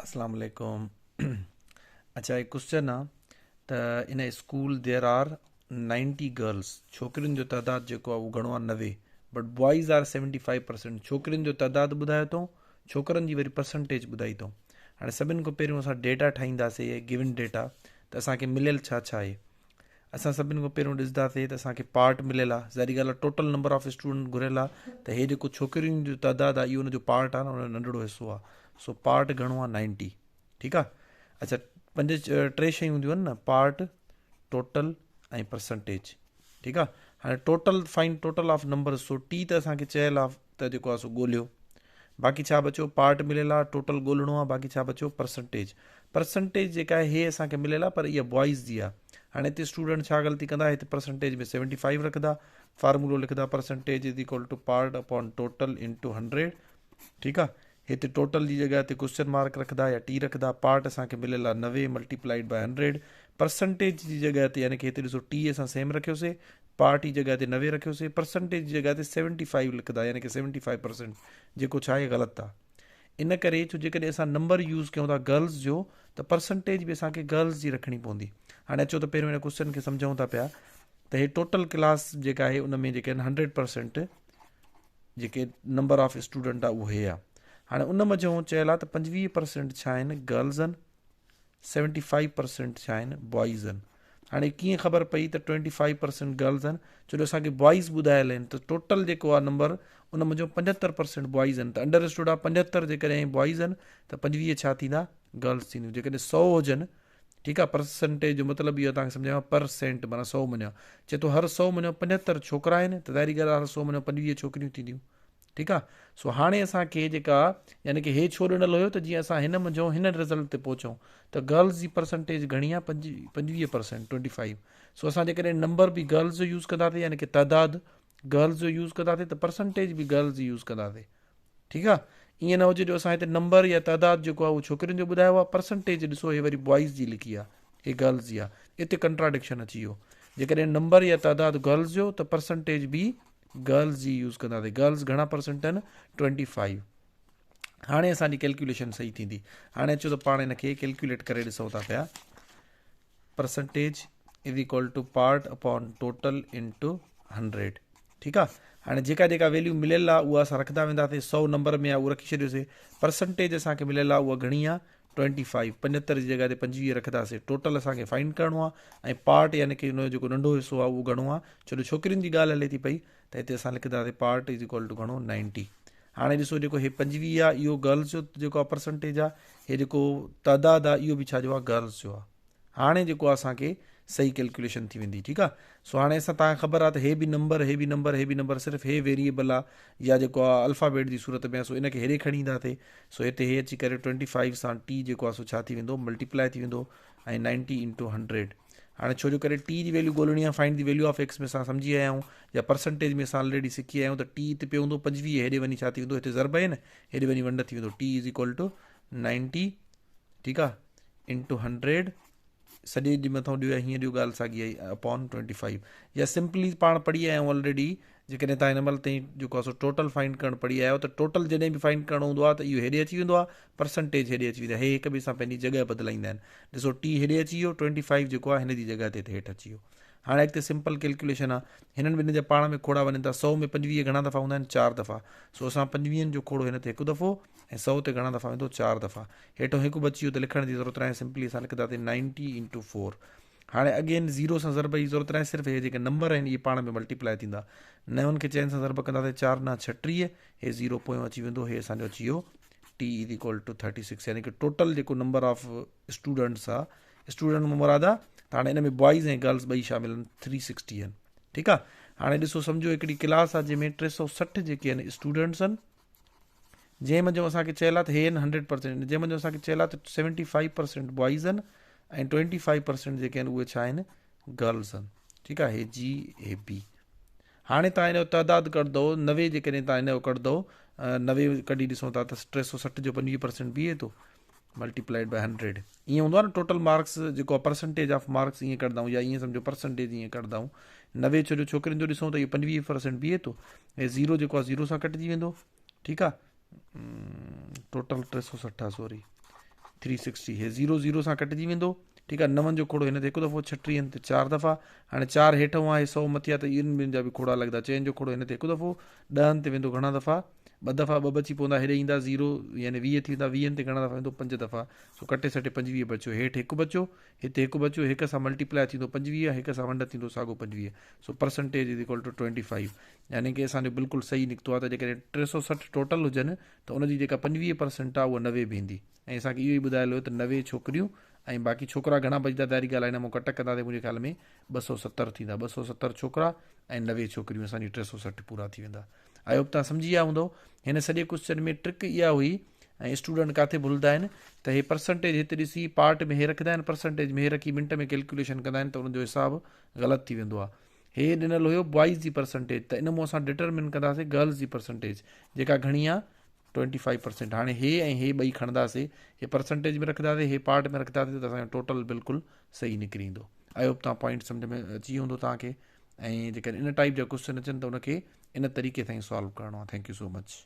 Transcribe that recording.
اسلام عليڪم اڇا هي ڪوسچن آ ته in school there are 90 girls ڇوڪرين جو تعداد جيڪو آ اهو گهڻو آ 90 بٽ بوائز آر 75% ڇوڪرين جو تعداد ٻڌايو اٿئون ڇوڪرن جي وري پرسنٽيج ٻڌائي اٿئون هاڻي سڀن کان پهريون اسان ڊيٽا ٺاهينداسي گيون ڊيٽا ته اسان کي مليل ڇا ڇا آهي اسان سڀني کان پهريون ڏسنداسين ته اسان کي پارٽ مليل آهي ظاهري ڳالهه آهي ٽوٽل نمبر آف اسٽوڊنٽ گهريل آهي ته هي جيڪو ڇوڪرين جو تعداد آهي اهو ان جو پارٽ آهي نه ان جو ننڍڙو حصو آهي سو پارٽ گهڻو آهي نائنٽي ٺيڪ آهي اچھا پنج ٽي شيون هونديون آهن نه پارٽ ٽوٽل ۽ پرسنٽيج ٺيڪ آهي هاڻي total find total of number so T ته اسان کي چيل آهي ته جيڪو آهي سو ڳوليو باقي ڇا بچيو پارٽ مليل آهي ٽوٽل ڳولڻو آهي باقي ڇا بچيو پرسنٽيج پرسنٽيج جيڪا آهي هي اسان کي مليل آهي پر اها بوائز جي آهي هاڻي هتي اسٽوڊنٽ ڇا غلطي ڪندا هتي پرسنٽيج ۾ سيونٽي فائيو رکندا فارمولو لکندا percentage is equal to part upon total into hundred ٺيڪ آهي هتي ٽوٽل جي جڳهه تي ڪوشچن مارڪ رکندا يا ٽي رکندا پارٽ اسان کي مليل آهي 90 ملٽيپلائيڊ بائي 100 پرسنٽيج جي جڳهه تي يعني کہ هتي ڏسو ٽي اسان سيم رکيوسي پارٽ جي جڳهه تي 90 رکيوسي پرسنٽيج جي جڳهه تي 75 لکندا يعني کہ 75% جيڪو ڇا آهي غلط آهي ان ڪري ڇو جيڪڏهن اسان نمبر يوز ڪيون ٿا گرلز جو ته پرسنٽيج به اسان کي گرلز جي رکڻي پوندي هاڻي اچو ته پهريون هن ڪوشچن کي سمجهون ٿا پيا ته هي ٽوٽل ڪلاس جيڪا آهي ان ۾ جيڪي آهن 100% جيڪي نمبر آف اسٽوڊنٽ آ اهي آ هاڻي ان منجهون چيل آ ته 25% ڇا آهن گرلز آهن 75% ڇا آهن بوائز آهن هاڻي ڪيئن خبر پئي ته 25% گرلز آهن ڇو جو اسان کي بوائز ٻڌايل آهن ته ٽوٽل جيڪو آ نمبر ان منجهون 75% بوائز آهن ته انڊر اسٽوڊ آ 75 جيڪڏهن بوائز آهن ته 25 ڇا ٿيندا گرلز ٿينديون جيڪڏهن 100 هجن ٺيڪ آ پرسنٽيج جو مطلب اهو توهان کي سمجهايان پر سينٽ معنيٰ سو منجهان چئي ٿو هر سو منجهان 75 ڇوڪرا آهن ته ظاهري ڳالهه آ هر سو منجهان 25 ڇوڪريون ٿينديون ٺيڪ آ سو هاڻي اسان کي جيڪا يعني ڪي هي ڇو ڏنل هيو ته جيئن اسان هن منجهون هن رزلٽ تي پهچون ته گرلز جي پرسنٽيج گهڻي آ 25% 25 سو اسان جيڪڏهن نمبر به گرلز جو يوز ڪنداسين يعني ڪي تعداد گرلز جو يوز ڪنداسين ته پرسنٽيج به گرلز جي يوز ڪنداسين ٺيڪ آ ائين نه هجي جو اسان هتي نمبر يا تعداد جيڪو آ اهو ڇوڪرين جو ٻڌايو آ پرسنٽيج ڏسو هي وري بوائز جي لکي آ هي گرلز جي آ اتي ڪنٽراڊڪشن اچي ويو جيڪڏهن نمبر يا تعداد گرلز جو ته پرسنٽيج به گرلز جي يوز ڪنداسين گرلز گهڻا پرسنٽ آهن 25 هاڻي اسان جي ڪيلڪيوليشن صحيح ٿيندي هاڻي اچو ته پاڻ هن کي ڪيلڪيوليٽ ڪري ڏسون ٿا پيا percentage is equal to part upon total into hundred ٺيڪ آ هاڻي جيڪا جيڪا ويليو مليل آ اها اسان رکندا وينداسين سو نمبر ۾ آ اهو رکي ڇڏيوسي پرسنٽيج اسان کي مليل آ اها گهڻي آ 25 75 جي جڳهه تي 25 رکنداسين ٽوٽل اسان کي فائنڊ ڪرڻو آ ۽ پارٽ يعني کہ ان جو جيڪو ننڍو حصو آ اهو گهڻو آ ڇو جو ڇوڪرين جي ڳالهه هلي ٿي پئي ته هتي اسان لکنداسين پارٽ is equal to گهڻو 90 هاڻي ڏسو جيڪو هي 25 آ اهو گرلز جو جيڪو آ پرسنٽيج آ هي جيڪو تعداد آ اهو به ڇا جو آ گرلز جو آ هاڻي جيڪو آ اسان کي صحيح ڪيلڪيوليشن ٿي ويندي ٺيڪ آ سو هاڻي اسان تان خبر آ ته هي به نمبر هي به نمبر هي به نمبر صرف هي ويريبل آ يا جيڪو آ الفابيٽ جي صورت ۾ آ سو ان کي هيڏي کڻي اينداسي سو هتي هي اچي ڪري 25 سان ٽي جيڪو آ سو ڇا ٿي ويندو ملٽيپلائي ٿي ويندو ۽ 90 انٽو 100 هاڻي ڇو جو ڪري ٽي جي ويليو ڳولڻي آهي find the value of X ۾ اسان سمجهي آيا آهيون يا پرسنٽيج ۾ اسان آلريڊي سکي آيا آهيون ته ٽي هتي پيو هوندو 25 هيڏي وڃي ڇا ٿي ويندو هتي ضرب آهي نه هيڏي وڃي ونڊ ٿي ويندو ٽي از ايڪوال ٽو 90 ٺيڪ آهي انٽو 100 سڄي جي مٿان ڏيو يا هيئن ڏيو ڳالهه ساڳي آئي اپون 25 يا سمپلي پاڻ پڙهي آيا آهيون آلريڊي جيڪڏهن توهان هن مهل تائين جيڪو آهي سو ٽوٽل فائنڊ ڪرڻ پڙهي آيا آهيو ته ٽوٽل جڏهن به فائنڊ ڪرڻو هوندو آهي ته اهو هيڏي اچي ويندو آهي پرسنٽيج هيڏي اچي ويندي آهي هي هڪ ٻئي سان پنهنجي جڳهه بدلائيندا آهن ڏسو ٽي هيڏي اچي ويو ٽوئنٽي فائيو جيڪو آهي هن جي جڳهه تي هيٺ اچي ويو هاڻي اڳتي سمپل ڪيلڪيوليشن آهي هنن ٻنهي جا پاڻ ۾ کوڙا وڃن ٿا سو ۾ پنجويهه گهڻا دفعا هوندا آهن چار دفعا سو اسان پنجويهن جو کوڙو هن تي هڪ دفعو ۽ سو تي گهڻا دفعا ويندو چار دفعا هيٺو هڪ بچي ويو ته لکڻ جي ضرورت ناهي سمپلي اسان لکنداسين نائنٽي انٽو فور هاڻي اگين زيرو سان ضرب جي ضرورت ناهي صرف هي جيڪي نمبر آهن اهي پاڻ ۾ ملٽيپلائي ٿيندا نون کي چئن سان ضرب ڪنداسين چار نو ڇٽيهه هي زيرو پويون اچي ويندو هي اسان جو اچي ويو T is equal to thirty six يعني ڪي ٽوٽل جيڪو نمبر آف اسٽوڊنٽس آ اسٽوڊنٽ مان مراد آ ته هاڻي ان ۾ بوائز ۽ گرلز ٻئي شامل آهن ٿري سڪسٽي آهن ٺيڪ آ هاڻي ڏسو سمجهو هڪڙي ڪلاس آ جنهن ۾ ٽي سو سٺ جيڪي آهن اسٽوڊنٽس آهن جنهن منجهون اسان کي چيل آهي ته هي آهن هنڊريڊ پرسينٽ جنهن منجهون اسان کي چيل آهي ته سيونٽي فائيو پرسينٽ بوائز آهن ۽ ٽوئنٽي فائيو پرسينٽ جيڪي آهن اهي ڇا آهن گرلز آهن ٺيڪ آهي هي جي هي بي هاڻي تان هن جو تعداد ڪڍندو 90 جيڪڏهن تان هن جو ڪڍندو 90 ڪڍي ڏسون ٿا ته 360 جو 25 پرسينٽ بيهي ٿو ملٽيپلائيڊ بائي 100 ائين هوندو آهي نه ٽوٽل مارڪس جيڪو آهي پرسنٽيج آف مارڪس ائين ڪڍندا آهيون يا ائين سمجهو پرسنٽيج ائين ڪڍندا آهيون 90 ڇو جو ڇوڪرين جو ڏسون ته اهو 25 پرسنٽ بيهي ٿو ۽ زيرو جيڪو آهي زيرو سان ڪٽجي ويندو ٺيڪ آهي ٽوٽل 360 آهي سوري ٿري سڪسٽي هي زيرو زيرو سان ڪٽجي ويندو ٺيڪ آ نون جو کوڙو هن تي هڪ دفعو ڇٽيهن تي چار دفعا هاڻي چار هيٺ هئا هي سو مٿي آ ته انهن ٻن جا به کوڙا لڳندا چئن جو کوڙو هن تي هڪ دفعو ڏهن تي ويندو گهڻا دفعا ٻه دفعا ٻه بچي پوندا هيڏي ايندا زيرو يعني ويهه ٿي ويندا ويهن تي گهڻا دفعا ويندو پنج دفعا سو ڪٽي سٽي پنجويهه بچيو هيٺ هڪ بچيو هتي هڪ بچيو هڪ سان ملٽيپلائي ٿيندو پنجويهه هڪ سان ونڊ ٿيندو ساڳو پنجويهه سو percentage is equal to twenty five يعني ڪي اسان جو بلڪل صحيح نڪتو آ ته جيڪڏهن ٽي سو سٺ ٽوٽل هجن ته ان جي جيڪا پنجويهه پرسنٽ آ اها نوي بيهندي ۽ اسان کي اهو ئي ٻڌايل هيو ته 90 ڇوڪريون ۽ باقي ڇوڪرا گهڻا بچندا ظاهري ڳالهه آهي هن مان ڪٽ ڪنداسين منهنجي خيال ۾ 270 ٿيندا 270 ڇوڪرا ۽ 90 ڇوڪريون اسان جي 360 پورا ٿي ويندا I hope توهان سمجهي ويا هوندو هن سڄي ڪوشچن ۾ ٽرڪ اها هئي ۽ اسٽوڊنٽ ڪاٿي ڀلندا آهن ته هي پرسنٽيج هتي ڏسي پارٽ ۾ هي رکندا آهن پرسنٽيج ۾ هي رکي منٽ ۾ ڪيلڪوليشن ڪندا آهن ته ان جو حساب غلط ٿي ويندو آهي هي ڏنل هيو بوائز جي پرسنٽيج ته ان مون اسان ڊٽرمن ڪنداسين گرلز جي پرسنٽيج جيڪا گهڻي آهي ٽوئنٽي فائيو پرسينٽ هاڻي هي ۽ هي ٻئي کڻنداسي هي پرسنٽيج ۾ رکنداسي هي پارٽ ۾ رکنداسي ته اسان جو ٽوٽل بلڪل صحيح نڪري ايندو I hope توهان پوائنٽ سمجھ ۾ اچي ويو هوندو توهان کي ۽ جيڪڏهن ان ٽائيپ جا ڪوشچن اچن ته ان کي ان طريقي سان ئي سالو ڪرڻو آهي thank you so much.